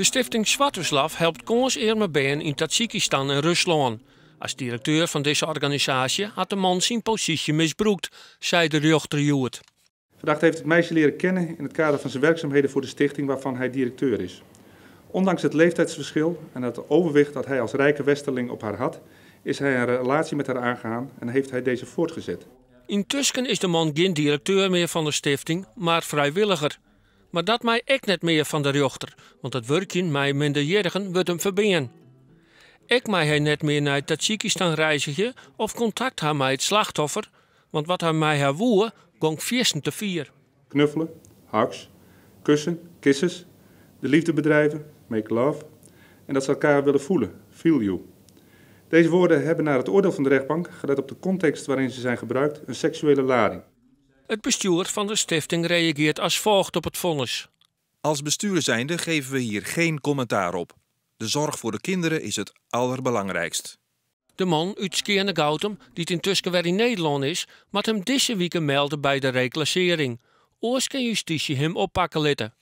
De stifting Svatoslav helpt kânsearme bern yn Tadzjikistan en Ruslân. As direkteur fan dizze organisaasje hat de man syn posysje misbrûkt, sei de rjochter hjoed. Verdachte heeft het meisje leren kennen in het kader van zijn werkzaamheden voor de stichting waarvan hij directeur is. Ondanks het leeftijdsverschil en het overwicht dat hij als rijke westerling op haar had, is hij een relatie met haar aangegaan en heeft hij deze voortgezet. Yntusken is de man gjin direkteur mear fan de stifting, mar frijwilliger. Mar dat mei ek net mear fan de rjochter, want it wurkjen mei minderjierrigen wurdt him ferbean. Ek mei hy net mear nei Tadzjikistan reizgje of kontakt ha mei it slachtoffer, want wat hy mei har woe, gong fierstente fier. Knuffelen, hugs, kussen, kisses, de liefde bedrijven, make love, en dat ze elkaar willen voelen, feel you. Deze woorden hebben naar het oordeel van de rechtbank, gelet op de context waarin ze zijn gebruikt, een seksuele lading. It bestjoer fan de stifting reagearret as folget op it fonnis. Als bestuur zijnde geven we hier geen commentaar op. De zorg voor de kinderen is het allerbelangrijkst. De man út Skearnegoutum, dy't yntusken wer yn Nederlân is, moat him dizze wike melde by de reklassearring. Oars kin justysje him oppakke litte.